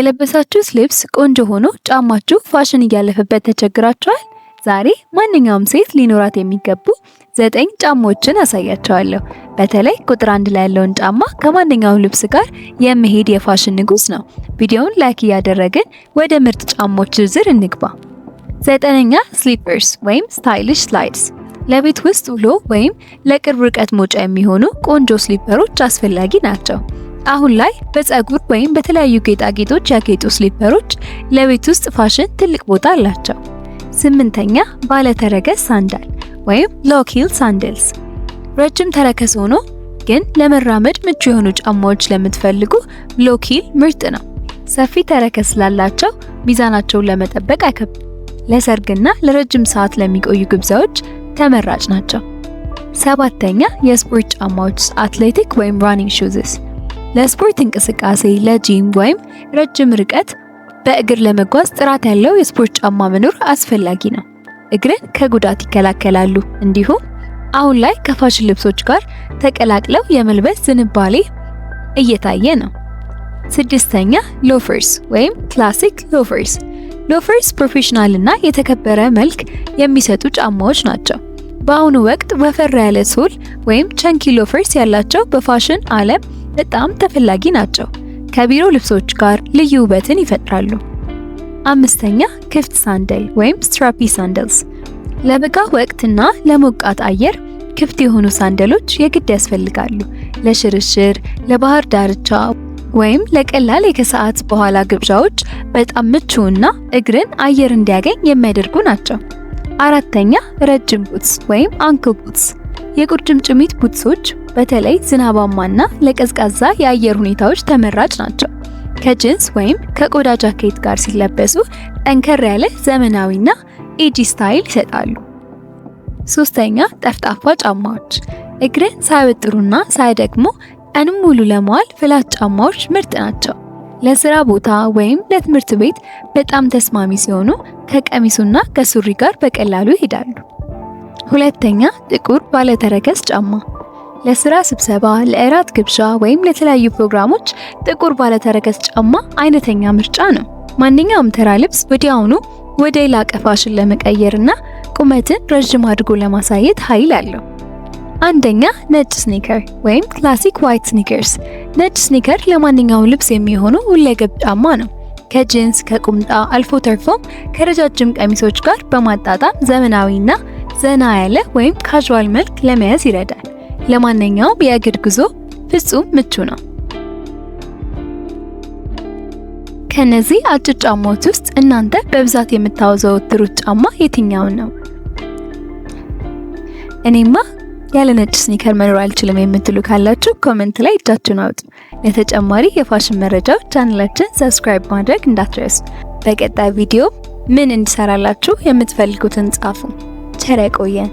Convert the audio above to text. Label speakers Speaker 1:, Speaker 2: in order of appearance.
Speaker 1: የለበሳችሁት ልብስ ቆንጆ ሆኖ ጫማችሁ ፋሽን እያለፈበት ተቸግራችኋል? ዛሬ ማንኛውም ሴት ሊኖራት የሚገቡ 9 ጫማዎችን አሳያችኋለሁ። በተለይ ቁጥር 1 ላይ ያለውን ጫማ ከማንኛውም ልብስ ጋር የሚሄድ የፋሽን ንጉስ ነው። ቪዲዮውን like እያደረግን ወደ ምርጥ ጫማዎች ዝርዝር እንግባ። ዘጠነኛ፣ slippers ወይም stylish slides። ለቤት ውስጥ ውሎ ወይም ለቅርብ ርቀት መውጫ የሚሆኑ ቆንጆ slipper ኦች አስፈላጊ ናቸው። አሁን ላይ በፀጉር ወይም በተለያዩ ጌጣጌጦች ያጌጡ slipper ኦች ለቤት ውስጥ ፋሽን ትልቅ ቦታ አላቸው። ስምንተኛ፣ ባለተረከዝ sandal ወይም low heel sandals። ረጅም ተረከዝ ሆኖ ግን ለመራመድ ምቹ የሆኑ ጫማዎች ለምትፈልጉ low heel ምርጥ ነው። ሰፊ ተረከዝ ስላላቸው ሚዛናቸውን ለመጠበቅ አይከብድም። ለሰርግና ለረጅም ሰዓት ለሚቆዩ ግብዣዎች ተመራጭ ናቸው። ሰባተኛ፣ የስፖርት ጫማዎች፣ athletic ወይም running shoes። ለስፖርት እንቅስቃሴ፣ ለጂም ወይም ረጅም ርቀት በእግር ለመጓዝ ጥራት ያለው የስፖርት ጫማ መኖር አስፈላጊ ነው። እግርን ከጉዳት ይከላከላሉ። እንዲሁም አሁን ላይ ከፋሽን ልብሶች ጋር ተቀላቅለው የመልበስ ዝንባሌ እየታየ ነው። ስድስተኛ፣ loafers ወይም classic loafers። Loafers professional እና የተከበረ መልክ የሚሰጡ ጫማዎች ናቸው። በአሁኑ ወቅት ወፈር ያለ sole ወይም chunky loafers ያላቸው በፋሽን ዓለም በጣም ተፈላጊ ናቸው። ከቢሮ ልብሶች ጋር ልዩ ውበትን ይፈጥራሉ። አምስተኛ፣ ክፍት sandal ወይም strappy sandals። ለበጋ ወቅትና ለሞቃት አየር ክፍት የሆኑ sandal ኦች የግድ ያስፈልጋሉ። ለሽርሽር፣ ለባህር ዳርቻ ወይም ለቀላል የከሰዓት በኋላ ግብዣዎች በጣም ምቹ እና እግርን አየር እንዲያገኝ የሚያደርጉ ናቸው። አራተኛ፣ ረጅም boots ወይም ankle boots። የቁርጭምጭሚት boots ኦች በተለይ ዝናባማና ለቀዝቃዛ የአየር ሁኔታዎች ተመራጭ ናቸው። ከጅንስ ወይም ከቆዳ ጃኬት ጋር ሲለበሱ ጠንከር ያለ ዘመናዊና edgy style ይሰጣሉ። ሶስተኛ፣ ጠፍጣፋ ጫማዎች። እግርን ሳይወጥሩና ሳይደክሙ ቀኑን ሙሉ ለመዋል flat ጫማዎች ምርጥ ናቸው። ለስራ ቦታ ወይም ለትምህርት ቤት በጣም ተስማሚ ሲሆኑ ከቀሚሱና ከሱሪ ጋር በቀላሉ ይሄዳሉ። ሁለተኛ፣ ጥቁር ባለተረከዝ ጫማ። ለስራ ስብሰባ፣ ለእራት ግብዣ ወይም ለተለያዩ ፕሮግራሞች ጥቁር ባለተረከዝ ጫማ አይነተኛ ምርጫ ነው። ማንኛውም ተራ ልብስ ወዲያውኑ ወደ የላቀ ፋሽን ለመቀየርና ቁመትን ረዥም አድርጎ ለማሳየት ኃይል አለው። አንደኛ፣ ነጭ sneaker ወይም classic white sneakers። ነጭ sneaker ለማንኛውም ልብስ የሚሆኑ ሁለገብ ጫማ ነው። ከጂንስ፣ ከቁምጣ፣ አልፎ ተርፎም ከረጃጅም ቀሚሶች ጋር በማጣጣም ዘመናዊና ዘና ያለ ወይም casual መልክ ለመያዝ ይረዳል። ለማንኛውም የእግር ጉዞ ፍጹም ምቹ ነው። ከነዚህ አጭር ጫማዎች ውስጥ እናንተ በብዛት የምታዘወትሩት ጫማ የትኛውን ነው? እኔማ ያለ ነጭ sneaker መኖር አልችልም የምትሉ ካላችሁ comment ላይ እጃችሁን አውጡ። ለተጨማሪ የፋሽን መረጃዎች ቻናላችን subscribe ማድረግ እንዳትረሱ። በቀጣይ ቪዲዮ ምን እንድሰራላችሁ የምትፈልጉትን ጻፉ። ቸር ያቆየን።